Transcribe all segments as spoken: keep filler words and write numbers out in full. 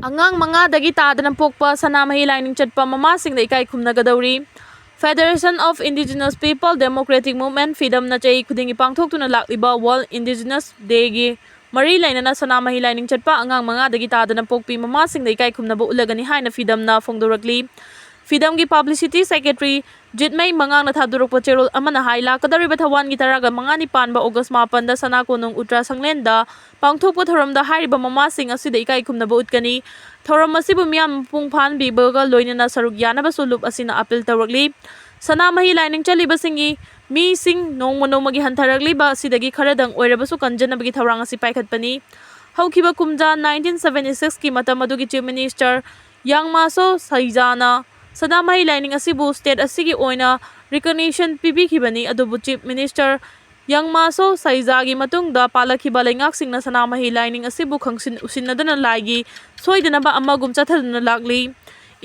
ꯑꯉꯥꯡ ꯃꯉꯥꯗꯒꯤ ꯇꯥꯗꯅ ꯄꯣꯛꯄ ꯁꯅꯥꯃꯍꯤ ꯂꯥꯏꯅꯤꯡ ꯆꯠꯄ ꯃꯃꯥꯁꯤꯡꯗ ꯏꯀꯥꯏ ꯈꯨꯝꯅꯒꯗꯧꯔꯤ꯫ Federation of Indigenous People Democratic Movement, ꯐꯤꯗꯝꯅ ꯆꯍꯤ ꯈꯨꯗꯤꯡꯒꯤ ꯄꯥꯡꯊꯣꯛꯇꯨꯅ ꯂꯥꯛꯂꯤꯕ World Indigenous Dayꯒꯤ ꯃꯔꯤ ꯂꯩꯅꯅ ꯁꯅꯥꯃꯍꯤ ꯂꯥꯏꯅꯤꯡ ꯆꯠꯄ ꯑꯉꯥꯡ ꯃꯉꯥꯗꯒꯤ ꯇꯥꯗꯅ ꯄꯣꯛꯄꯤ ꯃꯃꯥꯁꯤꯡꯗ ꯏꯀꯥꯏ ꯈꯨꯝꯅꯕ ꯎꯠꯂꯒꯅꯤ ꯍꯥꯏꯅ ꯐꯤꯗꯝꯅ ꯐꯣꯡꯗꯣꯔꯛꯂꯤ꯫ ꯐꯤꯗꯝꯒꯤ publicity secretary ꯖꯤꯠꯃꯩ ꯃꯉꯥꯡꯅ ꯊꯥꯗꯣꯔꯛꯄ ꯆꯦꯔꯣꯜ ꯑꯃꯅ ꯍꯥꯏ, ꯂꯥꯛꯀꯗꯧꯔꯤꯕ ꯊꯧꯋꯥꯟꯒꯤ ꯇꯔꯥꯒ ꯃꯉꯥꯅꯤ ꯄꯥꯟꯕ August ꯃꯥꯄꯟꯗ ꯁꯅꯥ ꯀꯣꯅꯨꯡ ꯎꯇ꯭ꯔꯥ ꯁꯪꯂꯦꯟꯗ ꯄꯥꯡꯊꯣꯛꯄ ꯊꯧꯔꯝꯗ ꯍꯥꯏꯔꯤꯕ ꯃꯃꯥꯁꯤꯡ ꯑꯁꯤꯗ ꯏꯀꯥꯏ ꯈꯨꯝꯅꯕ ꯎꯠꯀꯅꯤ꯫ ꯊꯧꯔꯝ ꯑꯁꯤꯕꯨ ꯃꯤꯌꯥꯝ ꯃꯄꯨꯡ ꯐꯥꯍꯟꯕꯤꯕꯒ ꯂꯣꯏꯅꯅ ꯁꯔꯨꯛ ꯌꯥꯅꯕꯁꯨ ꯂꯨꯞ ꯑꯁꯤꯅ appeal ꯇꯧꯔꯛꯂꯤ꯫ ꯁꯅꯥꯃꯍꯤ ꯂꯥꯏꯅꯤꯡ ꯆꯠꯂꯤꯕꯁꯤꯡꯒꯤ ꯃꯤꯁꯤꯡ ꯅꯣꯡꯃ ꯅꯣꯡꯃꯒꯤ ꯍꯟꯊꯔꯛꯂꯤꯕ ꯑꯁꯤꯗꯒꯤ ꯈꯔꯗꯪ ꯑꯣꯏꯔꯕꯁꯨ ꯀꯟꯖꯅꯕꯒꯤ ꯊꯧꯔꯥꯡ ꯑꯁꯤ ꯄꯥꯏꯈꯠꯄꯅꯤ꯫ ꯍꯧꯈꯤꯕ ꯀꯨꯝꯖꯥ nineteen seventy sixꯀꯤ ꯃꯇꯝ ꯑꯗꯨꯒꯤ Chief Minister ꯌꯥꯡꯃꯥꯁꯣ ꯁꯩꯖꯥꯅ ꯁꯅꯥꯃꯍꯤ ꯂꯥꯏꯅꯤꯡ ꯑꯁꯤꯕꯨ state ꯑꯁꯤꯒꯤ ꯑꯣꯏꯅ recognition ꯄꯤꯕꯤꯈꯤꯕꯅꯤ, ꯑꯗꯨꯕꯨ Chief Minister ꯌꯥꯡꯃꯥꯁꯣ ꯁꯩꯖꯥꯒꯤ ꯃꯇꯨꯡꯗ ꯄꯥꯜꯂꯛꯈꯤꯕ ꯂꯩꯉꯥꯛꯁꯤꯡꯅ ꯁꯅꯥꯃꯍꯤ ꯂꯥꯏꯅꯤꯡ ꯑꯁꯤꯕꯨ ꯈꯪꯁꯤꯟ ꯎꯁꯤꯟꯅꯗꯨꯅ ꯂꯥꯏꯒꯤ ꯁꯣꯏꯗꯅꯕ ꯑꯃꯒꯨꯝ ꯆꯠꯊꯗꯨꯅ ꯂꯥꯛꯂꯤ꯫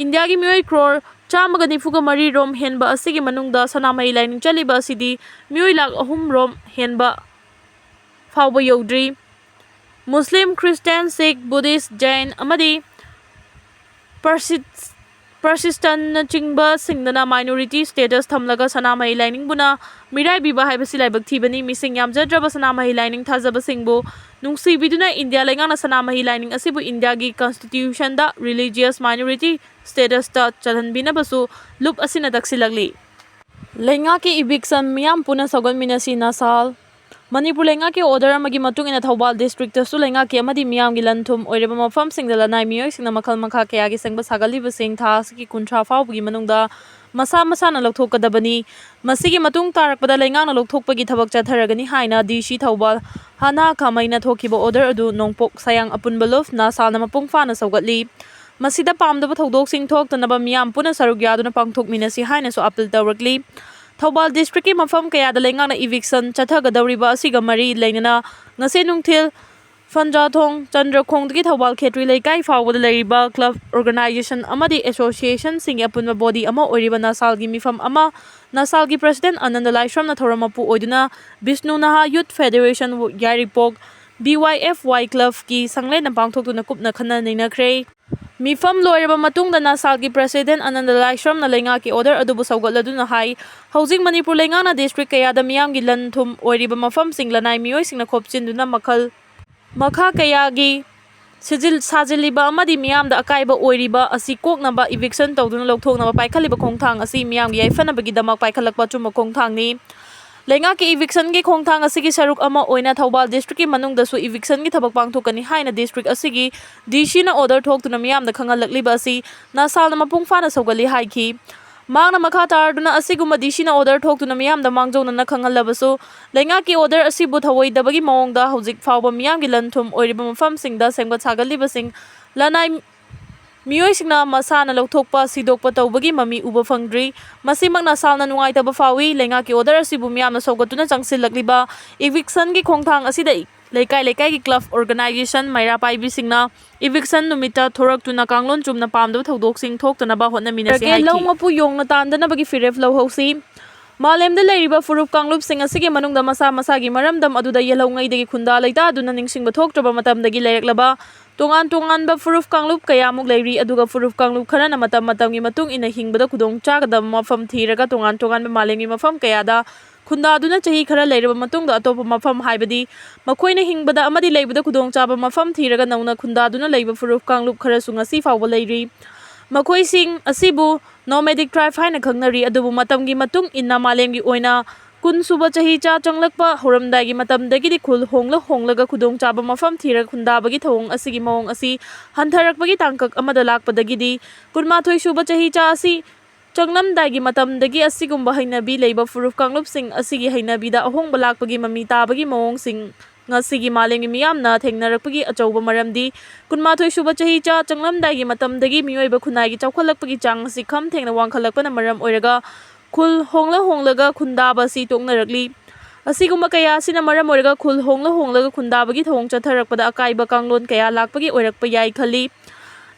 ꯏꯟꯗꯤꯌꯥꯒꯤ ꯃꯤꯑꯣꯏ ꯀ꯭ꯔꯣꯔ ꯆꯥꯝꯃꯒ ꯅꯤꯐꯨꯒ ꯃꯔꯤ ꯔꯣꯝ ꯍꯦꯟꯕ ꯑꯁꯤꯒꯤ ꯃꯅꯨꯡꯗ ꯁꯅꯥꯃꯍꯤ ꯂꯥꯏꯅꯤꯡ ꯆꯠꯂꯤꯕ ꯑꯁꯤꯗꯤ ꯃꯤꯑꯣꯏ ꯂꯥꯈ ꯑꯍꯨꯝ ꯔꯣꯝ ꯍꯦꯟꯕ ꯐꯥꯎꯕ ꯌꯧꯗ꯭ꯔꯤ꯫ ꯃꯨꯁꯂꯤꯝ, ꯈ꯭ꯔꯤꯁꯇꯤꯌꯥꯟ, ꯁꯤꯈ, ꯕꯨꯙꯤꯁ, ꯖꯩꯟ ꯑꯃꯗꯤ ꯄꯔꯁꯤꯠ-, ꯄꯔꯁꯤꯁꯇꯟꯅꯆꯤꯡꯕꯁꯤꯡꯗꯅ minority status ꯊꯝꯂꯒ ꯁꯅꯥꯃꯍꯤ ꯂꯥꯏꯅꯤꯡꯕꯨꯅ ꯃꯤꯔꯥꯏꯕꯤꯕ ꯍꯥꯏꯕꯁꯤ ꯂꯥꯏꯕꯛ ꯊꯤꯕꯅꯤ꯫ ꯃꯤꯁꯤꯡ ꯌꯥꯝꯖꯗ꯭ꯔꯕ ꯁꯅꯥꯃꯍꯤ ꯂꯥꯏꯅꯤꯡ ꯊꯥꯖꯕꯁꯤꯡꯕꯨ ꯅꯨꯡꯁꯤꯕꯤꯗꯨꯅ ꯏꯟꯗꯤꯌꯥ ꯂꯩꯉꯥꯛꯅ ꯁꯅꯥꯃꯍꯤ ꯂꯥꯏꯅꯤꯡ ꯑꯁꯤꯕꯨ ꯏꯟꯗꯤꯌꯥꯒꯤ constitutionꯗ religious minority statusꯇ ꯆꯜꯍꯟꯕꯤꯅꯕꯁꯨ ꯂꯨꯞ ꯑꯁꯤꯅ ꯇꯛꯁꯤꯜꯂꯛꯂꯤ꯫ ꯂꯩꯉꯥꯛꯀꯤ eviction ꯃꯤꯌꯥꯝ ꯄꯨꯟꯅ ꯁꯧꯒꯠꯃꯤꯟꯅꯁꯤ ꯅꯁꯥꯜ꯫ ꯃꯅꯤꯄꯨꯔ ꯂꯩꯉꯥꯛꯀꯤ order ꯑꯃꯒꯤ ꯃꯇꯨꯡ ꯏꯟꯅ ꯊꯧꯕꯥꯜ districtꯇꯁꯨ ꯂꯩꯉꯥꯛꯀꯤ ꯑꯃꯗꯤ ꯃꯤꯌꯥꯝꯒꯤ ꯂꯟ ꯊꯨꯝ ꯑꯣꯏꯔꯕ ꯃꯐꯝꯁꯤꯡꯗ ꯂꯅꯥꯏ ꯃꯤꯑꯣꯏꯁꯤꯡꯅ ꯃꯈꯜ ꯃꯈꯥ ꯀꯌꯥꯒꯤ ꯁꯦꯡꯕ ꯁꯥꯒꯠꯂꯤꯕꯁꯤꯡ ꯊꯥ ꯑꯁꯤꯒꯤ ꯀꯨꯟꯊ꯭ꯔꯥ ꯐꯥꯎꯕꯒꯤ ꯃꯅꯨꯡꯗ ꯃꯁꯥ ꯃꯁꯥꯅ ꯂꯧꯊꯣꯛꯀꯗꯕꯅꯤ꯫ ꯃꯁꯤꯒꯤ ꯃꯇꯨꯡ ꯇꯥꯔꯛꯄꯗ ꯂꯩꯉꯥꯛꯅ ꯂꯧꯊꯣꯛꯄꯒꯤ ꯊꯕꯛ ꯆꯠꯊꯔꯒꯅꯤ ꯍꯥꯏꯅ DC ꯊꯧꯕꯥꯜ ꯍꯅꯥ ꯈꯥꯃꯩꯅ ꯊꯣꯛꯈꯤꯕ order ꯑꯗꯨ ꯅꯣꯡꯄꯣꯛ ꯁꯌꯥꯡ ꯑꯄꯨꯟꯕ ꯂꯨꯞ ꯅꯁꯥꯜꯅ ꯃꯄꯨꯡ ꯐꯥꯅ ꯁꯧꯒꯠꯂꯤ꯫ ꯃꯁꯤꯗ ꯄꯥꯝꯗꯕ ꯊꯧꯗꯣꯛꯁꯤꯡ ꯊꯣꯛꯇꯅꯕ ꯃꯤꯌꯥꯝ ꯄꯨꯟꯅ ꯁꯔꯨꯛ ꯌꯥꯗꯨꯅ ꯄꯥꯡꯊꯣꯛꯃꯤꯟꯅꯁꯤ ꯍꯥꯏꯅꯁꯨ appeal ꯇꯧꯔꯛꯂꯤ꯫ ꯊꯧꯕꯥꯜ districtꯀꯤ ꯃꯐꯝ ꯀꯌꯥꯗ ꯂꯩꯉꯥꯛꯅ eviction ꯆꯠꯊꯒꯗꯧꯔꯤꯕ ꯑꯁꯤꯒ ꯃꯔꯤ ꯂꯩꯅꯅ ꯉꯁꯤ ꯅꯨꯡꯊꯤꯜ ꯐꯟꯖꯥꯊꯣꯡ ꯆꯟꯗ꯭ꯔꯈꯣꯡꯗꯒꯤ ꯊꯧꯕꯥꯜ ꯈꯦꯇ꯭ꯔꯤ ꯂꯩꯀꯥꯏ ꯐꯥꯎꯕꯗ ꯂꯩꯔꯤꯕ club, organization ꯑꯃꯗꯤ associationꯁꯤꯡꯒꯤ ꯑꯄꯨꯟꯕ body ꯑꯃ ꯑꯣꯏꯔꯤꯕ ꯅꯁꯥꯜꯒꯤ ꯃꯤꯐꯝ ꯑꯃ ꯅꯁꯥꯜꯒꯤ president ꯑꯅꯟꯗ ꯂꯥꯏꯁ꯭ꯔꯝꯅ ꯊꯧꯔꯝ ꯃꯄꯨ ꯑꯣꯏꯗꯨꯅ ꯕꯤꯁꯅꯨ ꯅꯍꯥ Youth Federation ꯌꯥꯏꯔꯤꯄꯣꯛ B Y F Y Clubꯀꯤ ꯁꯪꯂꯦꯟꯅ ꯄꯥꯡꯊꯣꯛꯇꯨꯅ ꯀꯨꯞꯅ ꯈꯟꯅ ꯅꯩꯅꯈ꯭ꯔꯦ꯫ ꯃꯤꯐꯝ ꯂꯣꯏꯔꯕ ꯃꯇꯨꯡꯗ ꯅꯥꯁꯥꯜꯒꯤ President ꯑꯅꯟꯗ ꯂꯥꯏꯁ꯭ꯔꯝꯅ ꯂꯩꯉꯥꯛꯀꯤ order ꯑꯗꯨꯕꯨ ꯁꯧꯒꯠꯂꯗꯨꯅ ꯍꯥꯏ, ꯍꯧꯖꯤꯛ ꯃꯅꯤꯄꯨꯔ ꯂꯩꯉꯥꯛꯅ district ꯀꯌꯥꯗ ꯃꯤꯌꯥꯝꯒꯤ ꯂꯟ ꯊꯨꯝ ꯑꯣꯏꯔꯤꯕ ꯃꯐꯝꯁꯤꯡ ꯂꯅꯥꯏ ꯃꯤꯑꯣꯏꯁꯤꯡꯅ ꯈꯣꯞꯆꯤꯟꯗꯨꯅ ꯃꯈꯜ ꯃꯈꯥ ꯀꯌꯥꯒꯤ ꯁꯤꯖꯤꯜ-, ꯁꯥꯖꯤꯜꯂꯤꯕ ꯑꯃꯗꯤ ꯃꯤꯌꯥꯝꯗ ꯑꯀꯥꯏꯕ ꯑꯣꯏꯔꯤꯕ ꯑꯁꯤ ꯀꯣꯛꯅꯕ eviction ꯇꯧꯗꯨꯅ ꯂꯧꯊꯣꯛꯅꯕ ꯄꯥꯏꯈꯠꯂꯤꯕ ꯈꯣꯡꯊꯥꯡ ꯑꯁꯤ ꯃꯤꯌꯥꯝꯒꯤ ꯌꯥꯏꯐꯅꯕꯒꯤꯗꯃꯛ ꯄꯥꯏꯈꯠꯂꯛꯄ ꯑꯆꯨꯝꯕ ꯈꯣꯡꯊꯥꯡꯅꯤ꯫ ꯂꯩꯉꯥꯛꯀꯤ evictionꯒꯤ ꯈꯣꯡꯊꯥꯡ ꯑꯁꯤꯒꯤ ꯁꯔꯨꯛ ꯑꯃ ꯑꯣꯏꯅ ꯊꯧꯕꯥꯜ districtꯀꯤ ꯃꯅꯨꯡꯗꯁꯨ evictionꯒꯤ ꯊꯕꯛ ꯄꯥꯡꯊꯣꯛꯀꯅꯤ ꯍꯥꯏꯅ district ꯑꯁꯤꯒꯤ DCꯅ order ꯊꯣꯛꯇꯨꯅ ꯃꯤꯌꯥꯝꯗ ꯈꯪꯍꯜꯂꯛꯂꯤꯕ ꯑꯁꯤ ꯅꯥꯁꯥꯜꯅ ꯃꯄꯨꯡ ꯐꯥꯅ ꯁꯧꯒꯠꯂꯤ ꯍꯥꯏꯈꯤ꯫ ꯃꯍꯥꯛꯅ ꯃꯈꯥ ꯇꯥꯔꯗꯨꯅ ꯑꯁꯤꯒꯨꯝꯕ DCꯅ order ꯊꯣꯛꯇꯨꯅ ꯃꯤꯌꯥꯝꯗ ꯃꯥꯡꯖꯧꯅꯅ ꯈꯪꯍꯜꯂꯕꯁꯨ ꯂꯩꯉꯥꯛꯀꯤ order ꯑꯁꯤꯕꯨ ꯊꯧꯑꯣꯏꯗꯕꯒꯤ ꯃꯑꯣꯡꯗ ꯍꯧꯖꯤꯛ ꯐꯥꯎꯕ ꯃꯤꯌꯥꯝꯒꯤ ꯂꯟ ꯊꯨꯝ ꯑꯣꯏꯔꯤꯕ ꯃꯐꯝꯁꯤꯡꯗ ꯁꯦꯝꯒꯠ ꯁꯥꯒꯠꯂꯤꯕꯁꯤꯡ ꯂꯅꯥꯏ ꯃꯤꯑꯣꯏꯁꯤꯡꯅ ꯃꯁꯥꯅ ꯂꯧꯊꯣꯛꯄ, ꯁꯤꯗꯣꯛꯄ ꯇꯧꯕꯒꯤ ꯃꯃꯤ ꯎꯕ ꯐꯪꯗ꯭ꯔꯤ꯫ ꯃꯁꯤꯃꯛ ꯅꯥꯁꯥꯜꯅ ꯅꯨꯡꯉꯥꯏꯇꯕ ꯐꯥꯎꯏ꯫ ꯂꯩꯉꯥꯛꯀꯤ order ꯑꯁꯤꯕꯨ ꯃꯤꯌꯥꯝꯅ ꯁꯧꯒꯠꯇꯨꯅ ꯆꯪꯁꯤꯜꯂꯛꯂꯤꯕ evictionꯒꯤ ꯈꯣꯡꯊꯥꯡ ꯑꯁꯤꯗ ꯂꯩꯀꯥꯏ ꯂꯩꯀꯥꯏꯒꯤ club organization, ꯃꯩꯔꯥ ꯄꯥꯏꯕꯤꯁꯤꯡꯅ eviction ꯅꯨꯃꯤꯠꯇ ꯊꯣꯔꯛꯇꯨꯅ ꯀꯥꯡꯂꯣꯟ ꯆꯨꯝꯅ ꯄꯥꯝꯗꯕ ꯊꯧꯗꯣꯛꯁꯤꯡ ꯊꯣꯛꯇꯅꯕ ꯍꯣꯠꯅꯃꯤꯟꯅꯁꯤ ꯍꯥꯏꯈꯤ꯫ ꯂꯧ ꯃꯄꯨ ꯌꯣꯡꯅ ꯇꯥꯟꯗꯅꯕꯒꯤ ꯐꯤꯔꯦꯞ ꯂꯧꯍꯧꯁꯤ꯫ ꯃꯥꯂꯦꯝꯗ ꯂꯩꯔꯤꯕ ꯐꯨꯔꯨꯞ ꯀꯥꯡꯂꯨꯞꯁꯤꯡ ꯑꯁꯤꯒꯤ ꯃꯅꯨꯡꯗ ꯃꯁꯥ ꯃꯁꯥꯒꯤ ꯃꯔꯝꯗꯝ ꯑꯗꯨꯗ ꯌꯦꯜꯍꯧꯉꯩꯗꯒꯤ ꯈꯨꯟꯗꯥ ꯂꯩꯇꯥꯗꯨꯅ ꯅꯤꯡꯁꯤꯡꯕ ꯊꯣꯛꯇ꯭ꯔꯕ ꯃꯇꯝꯗꯒꯤ ꯂꯩꯔꯛꯂꯕ ꯇꯣꯉꯥꯟ ꯇꯣꯉꯥꯟꯕ ꯐꯨꯔꯨꯞ ꯀꯥꯡꯂꯨꯞ ꯀꯌꯥꯃꯨꯛ ꯂꯩꯔꯤ꯫ ꯑꯗꯨꯒ ꯐꯨꯔꯨꯞ ꯀꯥꯡꯂꯨꯞ ꯈꯔꯅ ꯃꯇꯝ ꯃꯇꯝꯒꯤ ꯃꯇꯨꯡ ꯏꯟꯅ ꯍꯤꯡꯕꯗ ꯈꯨꯗꯣꯡ ꯆꯥꯒꯗꯕ ꯃꯐꯝ ꯊꯤꯔꯒ ꯇꯣꯉꯥꯟ ꯇꯣꯉꯥꯟꯕ ꯃꯥꯂꯦꯝꯒꯤ ꯃꯐꯝ ꯀꯌꯥꯗ ꯈꯨꯟꯗꯥꯗꯨꯅ ꯆꯍꯤ ꯈꯔ ꯂꯩꯔꯕ ꯃꯇꯨꯡꯗ ꯑꯇꯣꯞꯄ ꯃꯐꯝ, ꯍꯥꯏꯕꯗꯤ ꯃꯈꯣꯏꯅ ꯍꯤꯡꯕꯗ ꯑꯃꯗꯤ ꯂꯩꯕꯗ ꯈꯨꯗꯣꯡꯆꯥꯕ ꯃꯐꯝ ꯊꯤꯔꯒ ꯅꯧꯅ ꯈꯨꯟꯗꯥꯗꯨꯅ ꯂꯩꯕ ꯐꯨꯔꯨꯞ ꯀꯥꯡꯂꯨꯞ ꯈꯔꯁꯨ ꯉꯁꯤ ꯐꯥꯎꯕ ꯂꯩꯔꯤ꯫ ꯃꯈꯣꯏꯁꯤꯡ ꯑꯁꯤꯕꯨ nomadic tribe ꯍꯥꯏꯅ ꯈꯪꯅꯔꯤ꯫ ꯑꯗꯨꯕꯨ ꯃꯇꯝꯒꯤ ꯃꯇꯨꯡ ꯏꯟꯅ ꯃꯥꯂꯦꯝꯒꯤ ꯑꯣꯏꯅ ꯀꯨꯟ ꯁꯨꯕ ꯆꯍꯤꯆꯥ ꯆꯪꯂꯛꯄ ꯍꯧꯔꯝꯗꯥꯏꯒꯤ ꯃꯇꯝꯗꯒꯤꯗꯤ ꯈꯨꯜ ꯍꯣꯡꯂ ꯍꯣꯡꯂꯒ ꯈꯨꯗꯣꯡꯆꯥꯕ ꯃꯐꯝ ꯊꯤꯔꯒ ꯈꯨꯟꯗꯥꯕꯒꯤ ꯊꯧꯑꯣꯡ ꯑꯁꯤꯒꯤ ꯃꯑꯣꯡ ꯑꯁꯤ ꯍꯟꯊꯔꯛꯄꯒꯤ ꯇꯥꯡꯀꯛ ꯑꯃꯗ ꯂꯥꯛꯄꯗꯒꯤꯗꯤ ꯀꯨꯟꯃꯥꯊꯣꯏ ꯁꯨꯕ ꯆꯍꯤꯆꯥ ꯑꯁꯤ ꯆꯪꯂꯝꯗꯥꯏꯒꯤ ꯃꯇꯝꯗꯒꯤ ꯑꯁꯤꯒꯨꯝꯕ ꯍꯩꯅꯕꯤ ꯂꯩꯕ ꯐꯨꯔꯨꯞ ꯀꯥꯡꯂꯨꯞꯁꯤꯡ ꯑꯁꯤꯒꯤ ꯍꯩꯅꯕꯤꯗ ꯑꯍꯣꯡꯕ ꯂꯥꯛꯄꯒꯤ ꯃꯃꯤ ꯇꯥꯕꯒꯤ ꯃꯑꯣꯡꯁꯤꯡ ꯉꯁꯤꯒꯤ ꯃꯥꯂꯦꯝꯒꯤ ꯃꯤꯌꯥꯝꯅ ꯊꯦꯡꯅꯔꯛꯄꯒꯤ ꯑꯆꯧꯕ ꯃꯔꯝꯗꯤ ꯀꯨꯟꯃꯥꯊꯣꯏ ꯁꯨꯕ ꯆꯍꯤꯆꯥ ꯆꯪꯂꯝꯗꯥꯏꯒꯤ ꯃꯇꯝꯗꯒꯤ ꯃꯤꯑꯣꯏꯕ ꯈꯨꯟꯅꯥꯏꯒꯤ ꯆꯥꯎꯈꯠꯂꯛꯄꯒꯤ ꯆꯥꯡ ꯑꯁꯤ ꯈꯝ ꯊꯦꯡꯅ ꯋꯥꯡꯈꯠꯂꯛꯄꯅ ꯃꯔꯝ ꯑꯣꯏꯔꯒ ꯈꯨꯜ ꯍꯣꯡꯂ ꯍꯣꯡꯂꯒ ꯈꯨꯟꯗꯥꯕ ꯑꯁꯤ ꯇꯣꯛꯅꯔꯛꯂꯤ꯫ ꯑꯁꯤꯒꯨꯝꯕ ꯀꯌꯥ ꯑꯁꯤꯅ ꯃꯔꯝ ꯑꯣꯏꯔꯒ ꯈꯨꯜ ꯍꯣꯡꯂ ꯍꯣꯡꯂꯒ ꯈꯨꯟꯗꯥꯕꯒꯤ ꯊꯧꯑꯣꯡ ꯆꯠꯊꯔꯛꯄꯗ ꯑꯀꯥꯏꯕ ꯀꯥꯡꯂꯣꯟ ꯀꯌꯥ ꯂꯥꯛꯄꯒꯤ ꯑꯣꯏꯔꯛꯄ ꯌꯥꯏ ꯈꯜꯂꯤ꯫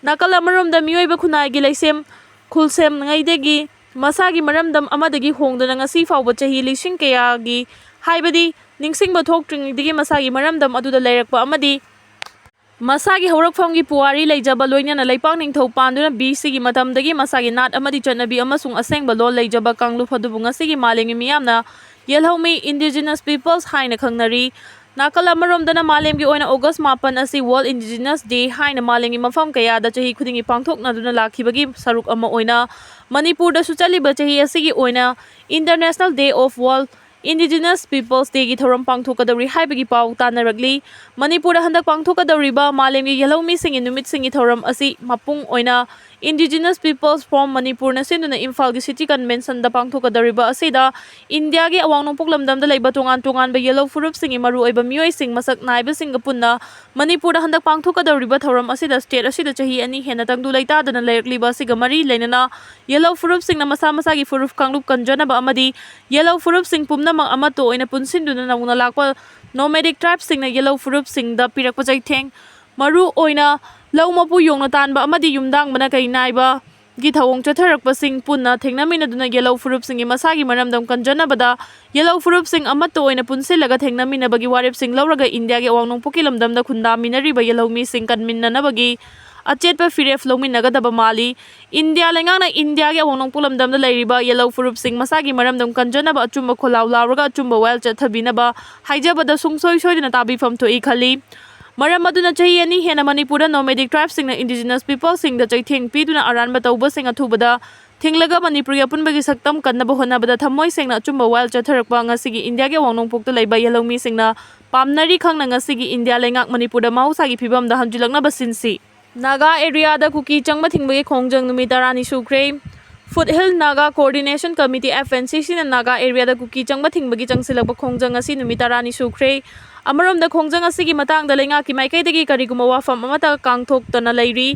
ꯅꯥꯀꯜ ꯑꯃꯔꯣꯝꯗ ꯃꯤꯑꯣꯏꯕ ꯈꯨꯟꯅꯥꯏꯒꯤ ꯂꯩꯁꯦꯝ ꯈꯨꯜꯁꯦꯝꯉꯩꯗꯒꯤ ꯃꯁꯥꯒꯤ ꯃꯔꯝꯗꯝ ꯑꯃꯗꯒꯤ ꯍꯣꯡꯗꯨꯅ ꯉꯁꯤ ꯐꯥꯎꯕ ꯆꯍꯤ ꯂꯤꯁꯤꯡ ꯀꯌꯥꯒꯤ ꯍꯥꯏꯕꯗꯤ ꯅꯤꯡꯁꯤꯡꯕ ꯊꯣꯛꯇ꯭ꯔꯤꯉꯩꯗꯒꯤ ꯃꯁꯥꯒꯤ ꯃꯔꯝꯗꯝ ꯑꯗꯨꯗ ꯂꯩꯔꯛꯄ ꯑꯃꯗꯤ ꯃꯁꯥꯒꯤ ꯍꯧꯔꯛꯐꯝꯒꯤ ꯄꯨꯋꯥꯔꯤ ꯂꯩꯖꯕ, ꯂꯣꯏꯅꯅ ꯂꯩꯄꯥꯛ ꯅꯤꯡꯊꯧ ꯄꯥꯟꯗꯨꯅ ꯕꯤ ꯁꯤꯒꯤ ꯃꯇꯝꯗꯒꯤ ꯃꯁꯥꯒꯤ ꯅꯥꯠ ꯑꯃꯗꯤ ꯆꯠꯅꯕꯤ ꯑꯃꯁꯨꯡ ꯑꯁꯦꯡꯕ ꯂꯣꯟ ꯂꯩꯖꯕ ꯀꯥꯡꯂꯨꯞ ꯑꯗꯨꯕꯨ ꯉꯁꯤꯒꯤ ꯃꯥꯂꯦꯝꯒꯤ ꯃꯤꯌꯥꯝꯅ ꯌꯦꯜꯍꯧꯃꯤ, Indigenous Peoples ꯍꯥꯏꯅ ꯈꯪꯅꯔꯤ꯫ ꯅꯥꯀꯜ ꯑꯃꯔꯣꯝꯗꯅ ꯃꯥꯂꯦꯝꯒꯤ ꯑꯣꯏꯅ August ꯃꯥꯄꯟ ꯑꯁꯤ World Indigenous Day ꯍꯥꯏꯅ ꯃꯥꯂꯦꯝꯒꯤ ꯃꯐꯝ ꯀꯌꯥꯗ ꯆꯍꯤ ꯈꯨꯗꯤꯡꯒꯤ ꯄꯥꯡꯊꯣꯛꯅꯗꯨꯅ ꯂꯥꯛꯈꯤꯕꯒꯤ ꯁꯔꯨꯛ ꯑꯃ ꯑꯣꯏꯅ ꯃꯅꯤꯄꯨꯔꯗꯁꯨ ꯆꯠꯂꯤꯕ ꯆꯍꯤ ꯑꯁꯤꯒꯤ ꯑꯣꯏꯅ International Day of World Indigenous Peoples Dayꯒꯤ ꯊꯧꯔꯝ ꯄꯥꯡꯊꯣꯛꯀꯗꯧꯔꯤ ꯍꯥꯏꯕꯒꯤ ꯄꯥꯎ ꯇꯥꯟꯅꯔꯛꯂꯤ꯫ ꯃꯅꯤꯄꯨꯔꯗ ꯍꯟꯗꯛ ꯄꯥꯡꯊꯣꯛꯀꯗꯧꯔꯤꯕ ꯃꯥꯂꯦꯝꯒꯤ ꯌꯦꯜꯍꯧꯃꯤꯁꯤꯡꯒꯤ ꯅꯨꯃꯤꯠꯁꯤꯡꯒꯤ ꯊꯧꯔꯝ ꯑꯁꯤ ꯃꯄꯨꯡ ꯑꯣꯏꯅ Indigenous Peoples Forum ꯃꯅꯤꯄꯨꯔꯅ ꯁꯤꯟꯗꯨꯅ ꯏꯝꯐꯥꯜꯒꯤ City Conventionꯗ ꯄꯥꯡꯊꯣꯛꯀꯗꯧꯔꯤꯕ ꯑꯁꯤꯗ ꯏꯟꯗꯤꯌꯥꯒꯤ ꯑꯋꯥꯡ ꯅꯣꯡꯄꯣꯛ ꯂꯝꯗꯝꯗ ꯂꯩꯕ ꯇꯣꯉꯥꯟ ꯇꯣꯉꯥꯟꯕ ꯌꯦꯜꯍꯧ ꯐꯨꯔꯨꯞꯁꯤꯡꯒꯤ ꯃꯔꯨꯑꯣꯏꯕ ꯃꯤꯑꯣꯏꯁꯤꯡ ꯃꯁꯛ ꯅꯥꯏꯕꯁꯤꯡꯒ ꯄꯨꯟꯅ ꯃꯅꯤꯄꯨꯔꯗ ꯍꯟꯗꯛ ꯄꯥꯡꯊꯣꯛꯀꯗꯧꯔꯤꯕ ꯊꯧꯔꯝ ꯑꯁꯤꯗ state ꯑꯁꯤꯗ ꯆꯍꯤ ꯑꯅꯤ ꯍꯦꯟꯅ ꯇꯪꯗꯨ ꯂꯩꯇꯥꯗꯅ ꯂꯩꯔꯛꯂꯤꯕ ꯑꯁꯤꯒ ꯃꯔꯤ ꯂꯩꯅꯅ ꯌꯦꯜꯍꯧ ꯐꯨꯔꯨꯞꯁꯤꯡꯅ ꯃꯁꯥ ꯃꯁꯥꯒꯤ ꯐꯨꯔꯨꯞ ꯀꯥꯡꯂꯨꯞ ꯀꯟꯖꯅꯕ ꯑꯃꯗꯤ ꯌꯦꯜꯍꯧ ꯐꯨꯔꯨꯞꯁꯤꯡ ꯄꯨꯝꯅꯃꯛ ꯑꯃꯠꯇ ꯑꯣꯏꯅ ꯄꯨꯟꯁꯤꯟꯗꯨꯅ ꯅꯧꯅ ꯂꯥꯛꯄ Nomadic Tribesꯁꯤꯡꯅ ꯌꯦꯜꯍꯧ ꯐꯨꯔꯨꯞꯁꯤꯡꯗ ꯄꯤꯔꯛꯄ ꯆꯩꯊꯦꯡ, ꯃꯔꯨ ꯑꯣꯏꯅ ꯂꯧ ꯃꯄꯨ ꯌꯣꯡꯅ ꯇꯥꯟꯕ ꯑꯃꯗꯤ ꯌꯨꯝꯗꯥꯡꯕꯅ ꯀꯩ ꯅꯥꯏꯕꯒꯤ ꯊꯧꯑꯣꯡ ꯆꯠꯊꯔꯛꯄꯁꯤꯡ ꯄꯨꯟꯅ ꯊꯦꯡꯅꯃꯤꯟꯅꯗꯨꯅ ꯌꯦꯜꯍꯧ ꯐꯨꯔꯨꯞꯁꯤꯡꯒꯤ ꯃꯁꯥꯒꯤ ꯃꯔꯝꯗꯝ ꯀꯟꯖꯅꯕꯗ ꯌꯦꯜꯍꯧ ꯐꯨꯔꯨꯞꯁꯤꯡ ꯑꯃꯠꯇ ꯑꯣꯏꯅ ꯄꯨꯟꯁꯤꯜꯂꯒ ꯊꯦꯡꯅꯃꯤꯟꯅꯕꯒꯤ ꯋꯥꯔꯦꯞꯁꯤꯡ ꯂꯧꯔꯒ ꯏꯟꯗꯤꯌꯥꯒꯤ ꯑꯋꯥꯡ ꯅꯣꯡꯄꯣꯛꯀꯤ ꯂꯝꯗꯝꯗ ꯈꯨꯟꯗꯥꯃꯤꯟꯅꯔꯤꯕ ꯌꯦꯜꯍꯧꯃꯤꯁꯤꯡ ꯀꯟꯃꯤꯟꯅꯅꯕꯒꯤ ꯑꯆꯦꯠꯄ ꯐꯤꯔꯦꯞ ꯂꯧꯃꯤꯟꯅꯒꯗꯕ ꯃꯥꯜꯂꯤ꯫ ꯏꯟꯗꯤꯌꯥ ꯂꯩꯉꯥꯛꯅ ꯏꯟꯗꯤꯌꯥꯒꯤ ꯑꯋꯥꯡ ꯅꯣꯡꯄꯣꯛ ꯂꯝꯗꯝꯗ ꯂꯩꯔꯤꯕ ꯌꯦꯜꯍꯧ ꯐꯨꯔꯨꯞꯁꯤꯡ ꯃꯁꯥꯒꯤ ꯃꯔꯝꯗꯝ ꯀꯟꯖꯅꯕ ꯑꯆꯨꯝꯕ ꯈꯣꯜꯂꯥꯎ ꯂꯥꯎꯔꯒ ꯑꯆꯨꯝꯕ ꯋꯥꯌꯦꯜ ꯆꯠꯊꯕꯤꯅꯕ ꯍꯥꯏꯖꯕꯗ ꯁꯨꯡꯁꯣꯏ ꯁꯣꯏꯗꯅ ꯇꯥꯕꯤꯐꯝ ꯊꯣꯛꯏ ꯈꯜꯂꯤ꯫ ꯃꯔꯝ ꯑꯗꯨꯅ ꯆꯍꯤ ꯑꯅꯤ ꯍꯦꯟꯅ ꯃꯅꯤꯄꯨꯔꯗ Nomadic Tribesꯁꯤꯡꯅ Indigenous Peoplesꯁꯤꯡꯗ ꯆꯩꯊꯦꯡ ꯄꯤꯗꯨꯅ ꯑꯔꯥꯟꯕ ꯇꯧꯕꯁꯤꯡ ꯑꯊꯨꯕꯗ ꯊꯤꯡꯂꯒ ꯃꯅꯤꯄꯨꯔꯒꯤ ꯑꯄꯨꯟꯕꯒꯤ ꯁꯛꯇꯝ ꯀꯟꯅꯕ ꯍꯣꯠꯅꯕꯗ ꯊꯃꯣꯏ ꯁꯦꯡꯅ ꯑꯆꯨꯝꯕ ꯋꯥꯌꯦꯜ ꯆꯠꯊꯔꯛꯄ ꯉꯁꯤꯒꯤ ꯏꯟꯗꯤꯌꯥꯒꯤ ꯑꯋꯥꯡ ꯅꯣꯡꯄꯣꯛꯇ ꯂꯩꯕ ꯌꯦꯜꯍꯧꯃꯤꯁꯤꯡꯅ ꯄꯥꯝꯅꯔꯤ ꯈꯪꯅ ꯉꯁꯤꯒꯤ ꯏꯟꯗꯤꯌꯥ ꯂꯩꯉꯥꯛ ꯃꯅꯤꯄꯨꯔꯗ ꯃꯍꯧꯁꯥꯒꯤ ꯐꯤꯕꯝꯗ ꯍꯟꯖꯤꯜꯂꯛꯅꯕ ꯁꯤꯟꯁꯤ꯫ ꯅꯥꯒꯥ ꯑꯦꯔꯤꯌꯥꯗ ꯀꯨꯀꯤ ꯆꯪꯕ ꯊꯤꯡꯕꯒꯤ ꯈꯣꯡꯖꯪ ꯅꯨꯃꯤꯠ ꯇꯔꯥꯅꯤ ꯁꯨꯈ꯭ꯔꯦ꯫ Foothill Naga Coordination Committee, F N C Cꯅ Naga ꯑꯦꯔꯤꯌꯥꯗ ꯀꯨꯀꯤ ꯆꯪꯕ ꯊꯤꯡꯕꯒꯤ ꯆꯪꯁꯤꯜꯂꯛꯄ ꯈꯣꯡꯖꯪ ꯑꯁꯤ ꯅꯨꯃꯤꯠ ꯇꯔꯥꯅꯤ ꯁꯨꯈ꯭ꯔꯦ꯫ ꯑꯃꯔꯣꯝꯗ ꯈꯣꯡꯖꯪ ꯑꯁꯤꯒꯤ ꯃꯇꯥꯡꯗ ꯂꯩꯉꯥꯛꯀꯤ ꯃꯥꯏꯀꯩꯗꯒꯤ ꯀꯔꯤꯒꯨꯝꯕ ꯋꯥꯐꯝ ꯑꯃꯠꯇ ꯀꯥꯡꯊꯣꯛꯇꯅ ꯂꯩꯔꯤ꯫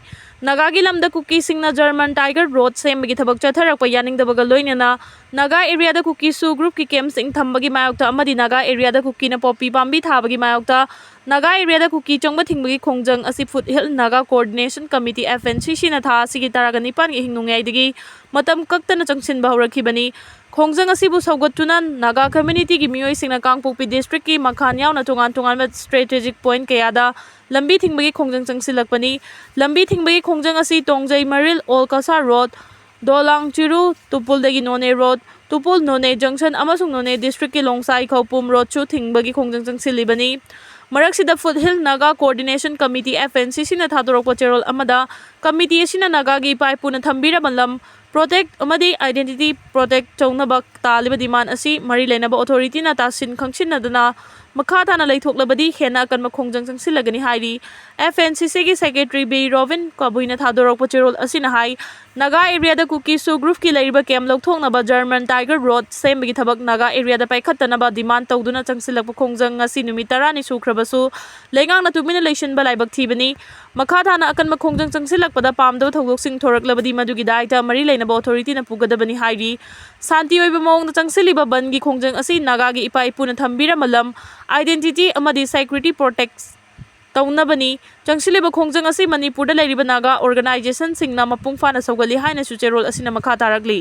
ꯅꯥꯒꯥꯒꯤ ꯂꯝꯗ ꯀꯨꯀꯤꯁꯤꯡꯅ German Tiger Road ꯁꯦꯝꯕꯒꯤ ꯊꯕꯛ ꯆꯠꯊꯔꯛꯄ ꯌꯥꯅꯤꯡꯗꯕꯒ ꯂꯣꯏꯅꯅ ꯅꯥꯒꯥ ꯑꯦꯔꯤꯌꯥꯗ ꯀꯨꯀꯤ ꯁꯨ ꯒ꯭ꯔꯨꯞꯀꯤ ꯀꯦꯝꯞꯁꯤꯡ ꯊꯝꯕꯒꯤ ꯃꯥꯌꯣꯛꯇ ꯑꯃꯗꯤ ꯅꯥꯒꯥ ꯑꯦꯔꯤꯌꯥꯗ ꯀꯨꯀꯤꯅ ꯄꯣꯄꯤ ꯄꯥꯝꯕꯤ ꯊꯥꯕꯒꯤ ꯃꯥꯌꯣꯛꯇ ꯅꯥꯒꯥ ꯑꯦꯔꯤꯌꯥꯗ ꯀꯨꯀꯤ ꯆꯪꯕ ꯊꯤꯡꯕꯒꯤ ꯈꯣꯡꯖꯪ ꯑꯁꯤ Foothill Naga Coordination Committee, F N C Cꯅ ꯊꯥ ꯑꯁꯤꯒꯤ ꯇꯔꯥꯒ ꯅꯤꯄꯥꯟꯒꯤ ꯑꯍꯤꯡ ꯅꯣꯡꯌꯥꯏꯗꯒꯤ ꯃꯇꯝ ꯀꯛꯇꯅ ꯆꯪꯁꯤꯟꯕ ꯍꯧꯔꯛꯈꯤꯕꯅꯤ꯫ ꯈꯣꯡꯖꯪ ꯑꯁꯤꯕꯨ ꯁꯧꯒꯠꯇꯨꯅ ꯅꯥꯒꯥ ꯀꯝꯃ꯭ꯌꯨꯅꯤꯇꯤꯒꯤ ꯃꯤꯑꯣꯏꯁꯤꯡꯅ ꯀꯥꯡꯄꯣꯛꯄꯤ ꯗꯤꯁꯇ꯭ꯔꯤꯛꯀꯤ ꯃꯈꯥꯟ ꯌꯥꯎꯅ ꯇꯣꯉꯥꯟ ꯇꯣꯉꯥꯟꯕ ꯁ꯭ꯇ꯭ꯔꯦꯇꯦꯖꯤꯛ ꯄꯣꯏꯟꯠ ꯀꯌꯥꯗ ꯂꯝꯕꯤ ꯊꯤꯡꯕꯒꯤ ꯈꯣꯡꯖꯪ ꯆꯪꯁꯤꯜꯂꯛꯄꯅꯤ꯫ ꯂꯝꯕꯤ ꯊꯤꯡꯕꯒꯤ ꯈꯣꯡꯖꯪ ꯑꯁꯤ ꯇꯣꯡꯖꯩ ꯃꯔꯤꯜ ꯑꯣꯜ ꯀꯁꯥꯔ ꯔꯣꯗ, ꯗꯣꯂꯥꯡ ꯆꯤꯔꯨ, ꯇꯨꯄꯨꯜꯗꯒꯤ ꯅꯣꯅꯦ ꯔꯣꯗ, ꯇꯨꯄꯨꯜ ꯅꯣꯅꯦ ꯖꯪꯁꯟ ꯑꯃꯁꯨꯡ ꯅꯣꯅꯦ ꯗꯤꯁꯇ꯭ꯔꯤꯛꯀꯤ ꯂꯣꯡꯁꯥꯏ ꯈꯧꯄꯨꯝ ꯔꯣꯗꯁꯨ ꯊꯤꯡꯕꯒꯤ ꯈꯣꯡꯖꯪ ꯆꯪꯁꯤꯜꯂꯤꯕꯅꯤ꯫ ꯃꯔꯛꯁꯤꯗ foot hill Naga coordination committee, F N C C ꯅ ꯊꯥꯗꯣꯔꯛꯄ ꯆꯦꯔꯣꯜ ꯑꯃꯗ, ꯀꯃꯤꯇꯤ ꯑꯁꯤꯅ ꯅꯥꯒꯥꯒꯤ ꯏꯄꯥ ꯏꯄꯨꯅ ꯊꯝꯕꯤꯔꯕ ꯂꯝ ꯄ꯭ꯔꯣꯇꯦꯛ ꯑꯃꯗꯤ ꯑꯥꯏꯗꯦꯟꯇꯤꯇꯤ ꯄ꯭ꯔꯣꯇꯦꯛ ꯇꯧꯅꯕ ꯇꯥꯜꯂꯤꯕ ꯗꯤꯃꯥꯟ ꯑꯁꯤ ꯃꯔꯤ ꯂꯩꯅꯕ ꯑꯣꯊꯣꯔꯤꯇꯤꯅ ꯇꯥꯁꯤꯟ ꯈꯪꯁꯤꯟꯅꯗꯨꯅ ꯃꯈꯥ ꯇꯥꯅ ꯂꯩꯊꯣꯛꯂꯕꯗꯤ ꯍꯦꯟꯅ ꯑꯀꯟꯕ ꯈꯣꯡꯖꯪ ꯆꯪꯁꯤꯜꯂꯒꯅꯤ ꯍꯥꯏꯔꯤ꯫ F N C C ꯒꯤ ꯁꯦꯀ꯭ꯔꯦꯇꯔꯤ ꯕꯤ ꯔꯣꯕꯤꯟ ꯀꯕꯨꯏꯅ ꯊꯥꯗꯣꯔꯛꯄ ꯆꯦꯔꯣꯜ ꯑꯁꯤꯅ ꯍꯥꯏ, ꯅꯥꯒꯥ ꯑꯦꯔꯤꯌꯥꯗ ꯀꯨꯀꯤ ꯁꯨ ꯒ꯭ꯔꯨꯞꯀꯤ ꯂꯩꯔꯤꯕ ꯀꯦꯝꯞ ꯂꯧꯊꯣꯛꯅꯕ ꯖꯔꯃꯟ ꯇꯥꯏꯒꯔ ꯔꯣꯗ ꯁꯦꯝꯕꯒꯤ ꯊꯕꯛ ꯅꯥꯒꯥ ꯑꯦꯔꯤꯌꯥꯗ ꯄꯥꯏꯈꯠꯇꯅꯕ ꯗꯤꯃꯥꯟ ꯇꯧꯗꯨꯅ ꯆꯪꯁꯤꯜꯂꯛꯄ ꯈꯣꯡꯖꯪ ꯉꯁꯤ ꯅꯨꯃꯤꯠ ꯇꯔꯥꯅꯤ ꯁꯨꯈ꯭ꯔꯕꯁꯨ ꯂꯩꯉꯥꯛꯅ ꯇꯨꯃꯤꯟꯅ ꯂꯩꯁꯤꯟꯕ ꯂꯥꯏꯕꯛ ꯊꯤꯕꯅꯤ꯫ ꯃꯈꯥ ꯇꯥꯅ ꯑꯀꯟꯕ ꯈꯣꯡꯖꯪ ꯆꯪꯁꯤꯜꯂꯛꯄꯗ ꯄꯥꯝꯗꯕ ꯊꯧꯗꯣꯛꯁꯤꯡ ꯊꯣꯔꯛꯂꯕꯗꯤ ꯃꯗꯨꯒꯤ ꯗꯥꯏꯇ ꯃꯔꯤ ꯂꯩꯅꯕ ꯑꯣꯊꯣꯔꯤꯇꯤꯅ ꯄꯨꯒꯗꯕꯅꯤ ꯍꯥꯏꯔꯤ꯫ ꯁꯥꯟꯇꯤ ꯑꯣꯏꯕ ꯃꯑꯣꯡꯗ ꯆꯪꯁꯤꯜꯂꯤꯕ ꯕꯟꯒꯤ ꯈꯣꯡꯖꯪ ꯑꯁꯤ ꯅꯥꯒꯥꯒꯤ ꯏꯄꯥ ꯏꯄꯨꯅ ꯊꯝꯕꯤꯔꯝꯕ ꯂꯝ, ꯑꯥꯏꯗꯦꯟꯇꯤꯇꯤ ꯑꯃꯗꯤ ꯁꯦꯀ꯭ꯌꯨꯔꯤꯇꯤ ꯄ꯭ꯔꯣꯇꯦꯛ ꯇꯧꯅꯕꯅꯤ꯫ ꯆꯪꯁꯤꯜꯂꯤꯕ ꯈꯣꯡꯖꯪ ꯑꯁꯤ ꯃꯅꯤꯄꯨꯔꯗ ꯂꯩꯔꯤꯕ ꯅꯥꯒꯥ ꯑꯣꯔꯒꯅꯥꯏꯖꯦꯁꯟꯁꯤꯡꯅ ꯃꯄꯨꯡ ꯐꯥꯅ ꯁꯧꯒꯠꯂꯤ ꯍꯥꯏꯅꯁꯨ ꯆꯦꯔꯣꯜ ꯑꯁꯤꯅ ꯃꯈꯥ ꯇꯥꯔꯛꯂꯤ꯫